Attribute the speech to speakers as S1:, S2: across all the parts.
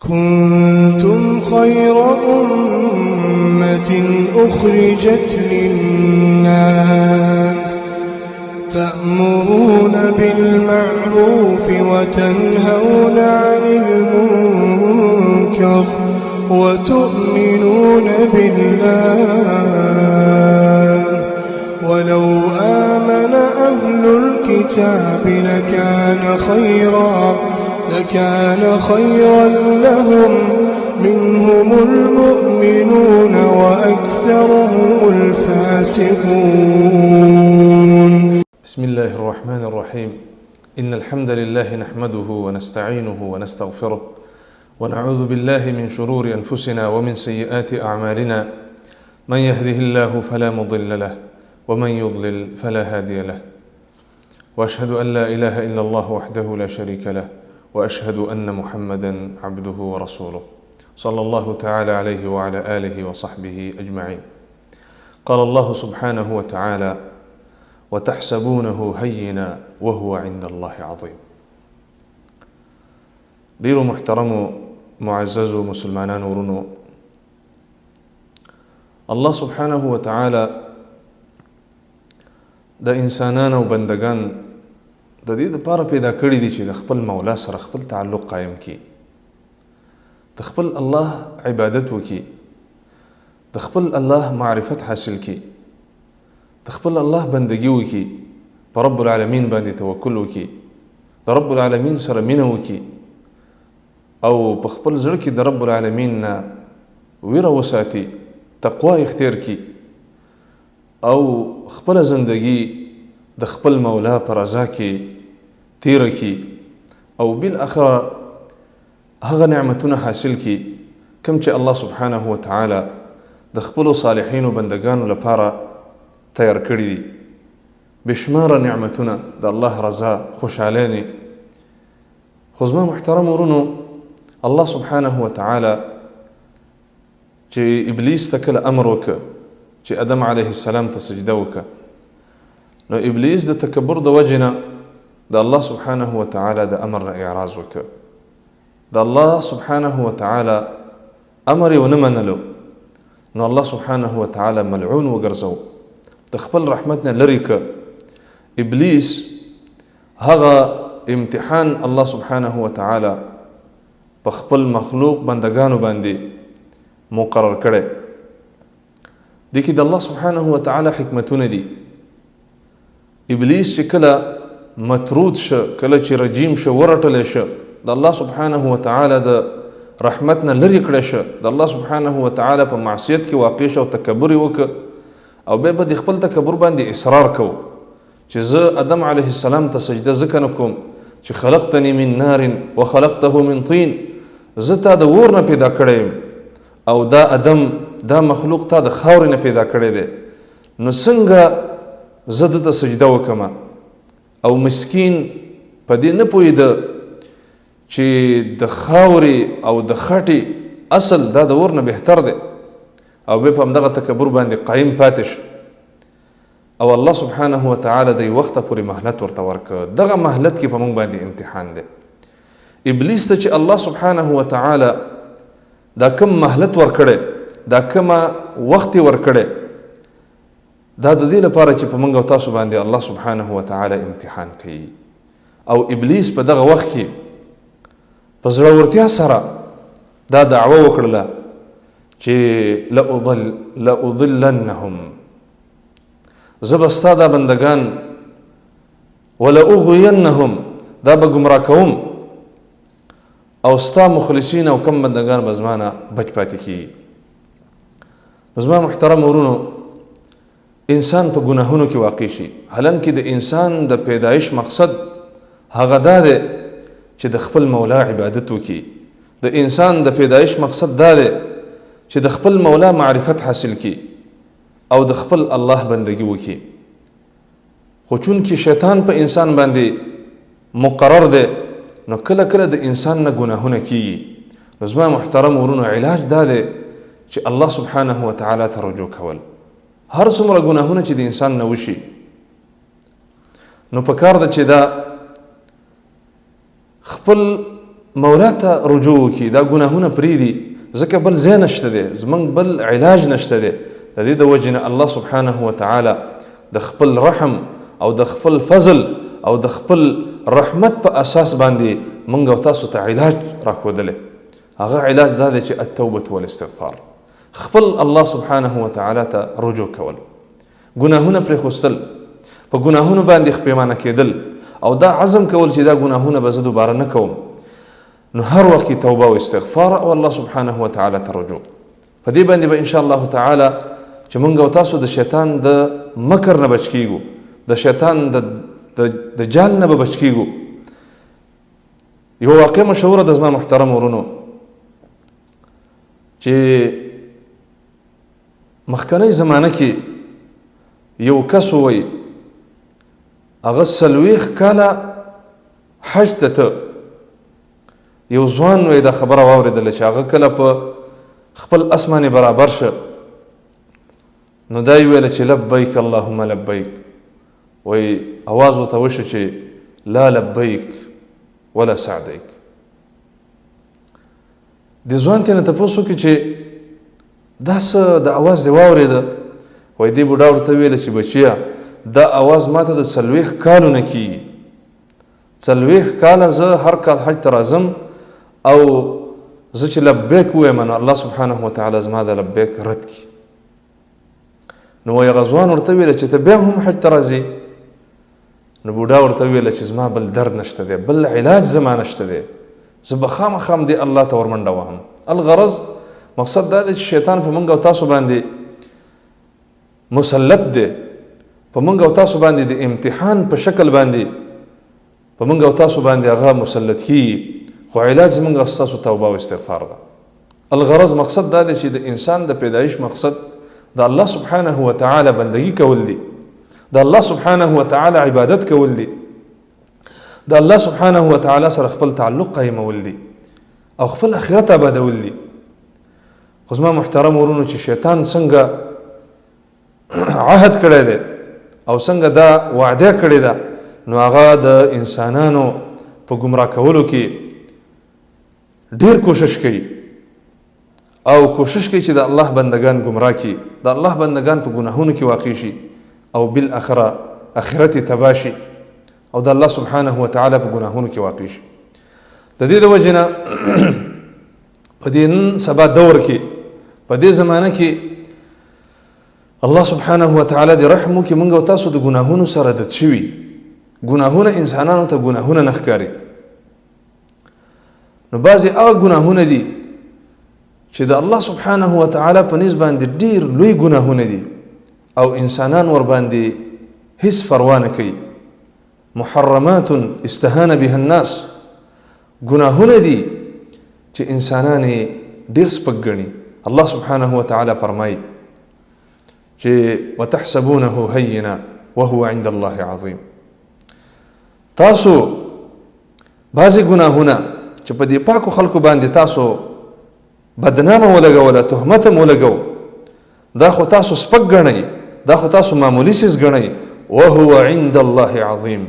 S1: كنتم خير أمة أخرجت للناس تأمرون بالمعروف وتنهون عن المنكر وتؤمنون بالله ولو آمن أهل الكتاب لكان خيرا لهم منهم المؤمنون وأكثرهم الفاسقون.
S2: بسم الله الرحمن الرحيم. إن الحمد لله نحمده ونستعينه ونستغفره ونعوذ بالله من شرور أنفسنا ومن سيئات أعمالنا، من يهده الله فلا مضل له ومن يضلل فلا هادي له، وأشهد أن لا إله إلا الله وحده لا شريك له، وأشهد أن محمدا عبده ورسوله، صلى الله تعالى عليه وعلى آله وصحبه أجمعين. قال الله سبحانه وتعالى: وتحسبونه هينا وهو عند الله عظيم. ډیرو محترمو معززو مسلمانانو ورونو، الله سبحانه وتعالی د انسانانو او بندگان د دې لپاره پیدا کړي دي چې د خپل مولا سره خپل تعلق قایم کړي، د خپل الله عبادت وکړي، د خپل الله معرفت حاصل کړي، د خپل الله بندگی وکړي، په رب العالمین باندې توکل وکړي، د رب العالمین سره مینه وکړي، او په خپل زړه کې د رب العالمین نه ویره وساتي، تقوا اختیار کړي، او خپله زندگی د خپل مولا په رضا کې تیره کړي، او بالاخره هغه نعمتونه حاصل کړي کوم چې الله سبحانه وتعالی د خپلو صالحینو بندګانو لپاره تیار کړي دي. بشماره نعمتونه، د الله رضا، خوشحالۍ. خو زما محترم ورونو، الله سبحانه وتعالی چې ابلیس ته کله امر وکړ چې ادم علیه السلام ته سجده وکړه، نو ابلیس د تکبر د وجې نه د الله سبحانه وتعالی د امر نه اعراض وکړ، د الله سبحانه وتعالی امر یې ونه منلو، نو الله سبحانه وتعالی ملعون وګرځو، د خپل رحمت نه لرې کړ. ابلیس هغه امتحان الله سبحانه وتعالی په خپل مخلوق بندګانو باندې مقرر کړی. دې کې د الله سبحانه وتعالی حکمتونه دي. ابلیس چې کله مطرود شه، کله چې رجیم شه، ورټلی شه، د الله سبحانه وتعالی د رحمت نه لرې کړی شه، د الله سبحانه وتعالی په معصیت کې واقع شه او تکبر یې وکړ، او بیا به د خپل تکبر باندې اصرار کوو چې زه ادم علیه السلام ته سجده ځکه نه کوم چې خلقتني من نار وخلقته من طین، زه تا د اور نه پیدا کړی یم او دا ادم دا مخلوق تا د خاورې نه پیدا کړی دی، نو څنګه زه ده ته سجده وکړم؟ او مسکین په دې نه پوهېده چې د خاورې او د خټې اصل دا د اور نه بهتر دی، او بیا په همدغه تکبر باندې قایم پاتې شو. او الله سبحانه وتعالی د یو وخته پورې مهلت ورته ورکړ. دغه مهلت کې په موږ باندې امتحان دی. ابلیس ته چې الله سبحانه وتعالی دا کم مهلت ورکړی، دا کومه وخت یې ورکړی، دا د دې لپاره چې په موږ او تاسو باندې الله سبحانه وتعالی امتحان کوي. او ابلیس په دغه وخت کې په زړورتیا سره دا دعوه وکړله چې لأضلنهم، زه به ستا دا بندګان، ولأغوینهم، دا به ګمراه کوم، او ستا مخلصین او کم بندګان به زما نه بچ پاتې کېږي. نو زما محترم ورونو، انسان په ګناهونو کې واقع شي، حالانکه د انسان د پیدایش مقصد هغه دا دی چې د خپل مولا عبادت وکړي. د انسان د پیدایش مقصد دا دی چې د خپل مولا معرفت حاصل کړي او د خپل الله بندگی وکړي. خو چونکې شیطان په انسان باندې مقرر دی، نو کله کله د انسان نه ګناهونه کیږي. نو زما محترم ورونو، علاج دا دی چې الله سبحانه وتعالی ته رجوع کول. هر څومره ګناهونه چې د انسان نه وشي، نو پکار ده چې دا خپل مولا ته رجوع وکړي، دا ګناهونه پرېږدي، ځکه بل ځای نشته دی، زموږ بل علاج نشته دی. د دې د وجې نه الله سبحانه وتعالی د خپل رحم او د خپل فضل او د خپل رحمت په اساس باندې موږ او تاسو ته علاج راښودلی. هغه علاج دا دی چې التوبة والاستغفار، خپل الله سبحانه وتعالی ته رجوع کول، ګناهونه پرېښوستل، په ګناهونو باندې خپېمانه کېدل او دا عزم کول چې دا ګناهونه به زه دوباره نه کوم. نو هر وخت کې توبه او استغفار او الله سبحانه وتعالی ته رجوع. په دې باندې به ان شاء الله تعالی چې مونږ او تاسو د شیطان د مکر نه بچ کیږو، د شیطان د جال نه به بچ کیږو. یو واقع مشهوره ده زما محترم ورونو، چې مخکنۍ زمانه کې یو کس ووایي هغه 40 کاله حج ته ته. یو ځوان وایي دا خبره واورېدله چې هغه کله په خپل اسمانې برابر شه، نو دا یې ویله چې لبیک اللهم لبیک. وایي اواز ورته وشو چې لا لبیک ولا سعدیک. د ځوان ترې نه تپوس وکړي چې دا څه د اواز دې واورېده؟ وایي دې بوډا ورته وویله چې بچیه دا اواز ما ته د 40 کالو نه کېږي، 40 کاله زه هر کال حج ته راځم او زه چې لبیک ووایم نو الله سبحانه وتعالی زما د لبیک رد کړي. نو وایي هغه ځوان ورته وویله چې ته بیا هم حج ته راځې؟ نو بوډا ورته وویله چې زما بل درد نشته دی، بل علاج زما نشته دی، زه به خامخا همدې الله ته ورمنډه وهم. الغرض مقصد دا دی چې شیطان په موږ او تاسو باندې مسلط دی، په موږ او تاسو باندې د امتحان په شکل باندې په موږ او تاسو باندې هغه مسلط کیږي، خو علاج زموږ او ستاسو توبه او استغفار ده. الغرض مقصد دا دی چې د انسان د پیدایش مقصد د الله سبحانه وتعالی بندگی کول دي، د الله سبحانه وتعالی عبادت کول دي، د الله سبحانه وتعالی سره خپل تعلق قایمول دي او خپل آخرت آبادول دي. خو زما محترم ورونو چې شیطان څنګه عهد کړی دی او څنګه دا وعده کړې ده، نو هغه د انسانانو په ګمراه کولو کې ډیر کوشش کوي او کوشش کوي چې د الله بندگان ګمراه کړي، د الله بندگان په ګناهونو کې واقع شي او بالآخره آخرت یې تباه شي او د الله سبحانه وتعالی په ګناهونو کې واقع شي. د دې د وجې نه په دې نن سبا دور کې، په دې زمانه کې الله سبحانه وتعالی دې رحم وکړي موږ او تاسو د ګناهونو سره عادت شوي. ګناهونه انسانانو ته ګناهونه نه ښکاري. نو بعضې هغه ګناهونه دي چې د الله سبحانه وتعالی په نس باندې ډېر لوی ګناهونه دي او انسانان ورباندې هیڅ فروا نه کوي. محرمات استهان بها الناس، ګناهونه دي چې انسانان یې ډېر سپک ګڼي. الله سبحانه وتعالی فرمایي چې وتحسبونه هینا وهو عند الله عظیم. تاسو بعضې ګناهونه چې په دې پاکو خلکو باندې تاسو بدنامه ولګوله، تهمت هم ولګو، دا خو تاسو سپک ګڼئ، دا خو تاسو معمولي څیز ګڼئ، وهو عند الله عظیم.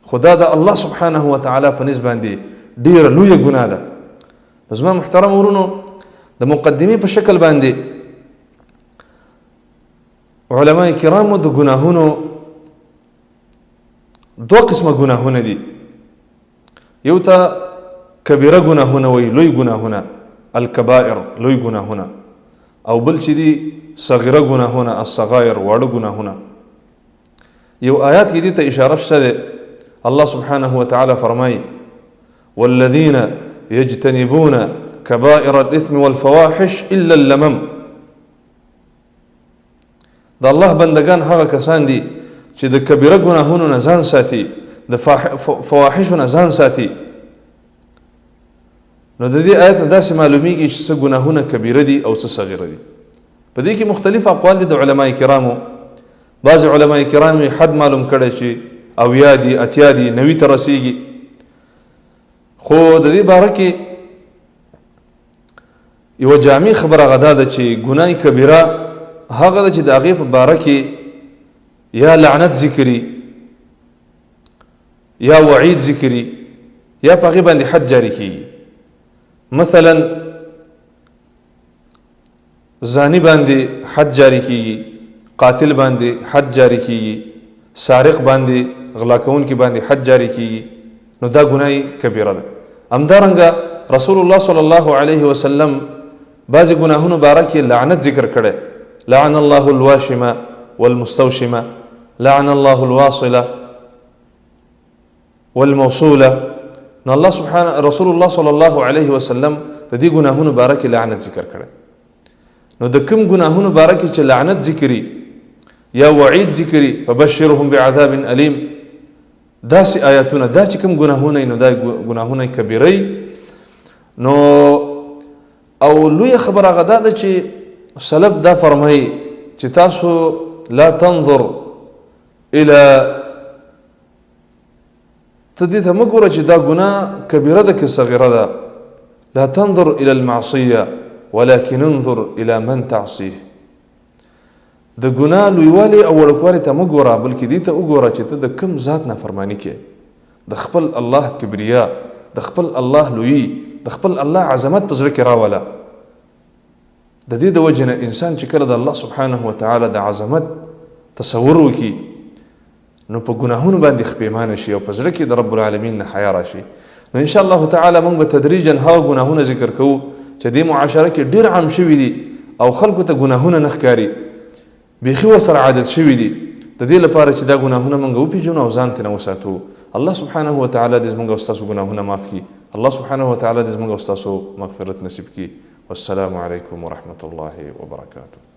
S2: خو دا د الله سبحانه وتعالی په نس باندې ډېره لویه ګناه ده. نو زما محترم ورونو، د مقدمې په شکل باندې علما کرامو د ګناهونو دوه قسمه ګناهونه دي. یو ته کبیره ګناهونه وایي، لوی ګناهونه، الکبائر، لوی ګناهونه، او بل چې دي صغیره ګناهونه، الصغائر، واړه ګناهونه. یو آیات کې دې ته اشاره شته ده. الله سبحانه وتعالی فرمایي والذین یجتنبون کبائر الاثم والفواحش الا اللمم. د الله بندگان هغه کسان دي چې د کبیره ګناهونو نه ځان ساتي، د فواحشو نه ځان ساتي. نو د دې آیت نه داسې معلومیږي چې څه ګناهونه کبیره دي او څه صغیره دي. په دې کې مختلف اقوال دي د علما کرامو. بعضې علما کرامو یې حد معلوم کړی چې 70 دي، 80 دي، 90 ته رسیږي. خو د دې باره کې یوه جامع خبره هغه دا ده چې ګناه کبیره هغه ده چې د هغې په باره کې یا لعنت ذکري، یا وعید ذکري، یا په هغې باندې حد جاري کیږي. مثلا زانی باندې حد جاری کیږي، قاتل باندې حد جاری کیږي، سارق باندې، غلا کوونکي باندې حد جاری کیږي، نو دا ګناه کبیره ده. همدارنګه رسول الله صلی الله علیه وسلم بعضې ګناهونو باره کې لعنت ذکر کړی، لعن الله الواشمه والمستوشمه، لعن الله الواصله والموصوله. نو الله سبحانه رسول الله صلی الله علیه وسلم د دې ګناهونو باره کې لعنت ذکر کړی. نو د کوم ګناهونو باره کې چې لعنت ذکري یا وعید ذکري، فبشرهم بعذاب الیم، داسې آیاتونه، دا چې کوم ګناهونه، نو دا ګناهونه کبیره. نو او لویه خبره هغه دا ده چې سلف دا فرمایي چې تاسو لا تنظر الى، ته دې ته مه ګوره چې دا ګناه کبیره ده که صغیره ده. لا تنظر الى المعصیه ولكن انظر الى من تعصيه. د ګناه لویوالی او وړوکوالي ته مه ګوره، بلکې دې ته وګوره چې ته د کوم ذات نافرماني کې. د خپل الله کبریا، د خپل الله لویي، د خپل الله عظمت په زړه کې راوله. د دې د وجې نه انسان چې کله د الله سبحانه وتعالی د عظمت تصور وکړي، نو په ګناهونو باندې خپېمانه شي او په زړه کې د رب العالمین نه حیا راشي. نو ان شاء الله تعالی موږ به تدریجا هغه ګناهونه ذکر کوو چې دې معاشره کې ډېر عام شوي دي او خلکو ته ګناهونه نه ښکاري، بیخي ورسره عادت شوي دي، د دې لپاره چې دا ګناهونه موږ وپېژنو او ځان ترې وساتو. الله سبحانه وتعالی دې زموږ او ستاسو ګناهونه معاف کړي. الله سبحانه وتعالی دې زموږ او ستاسو مغفرت نصیب کړي. والسلام علیکم ورحمة الله وبرکاته.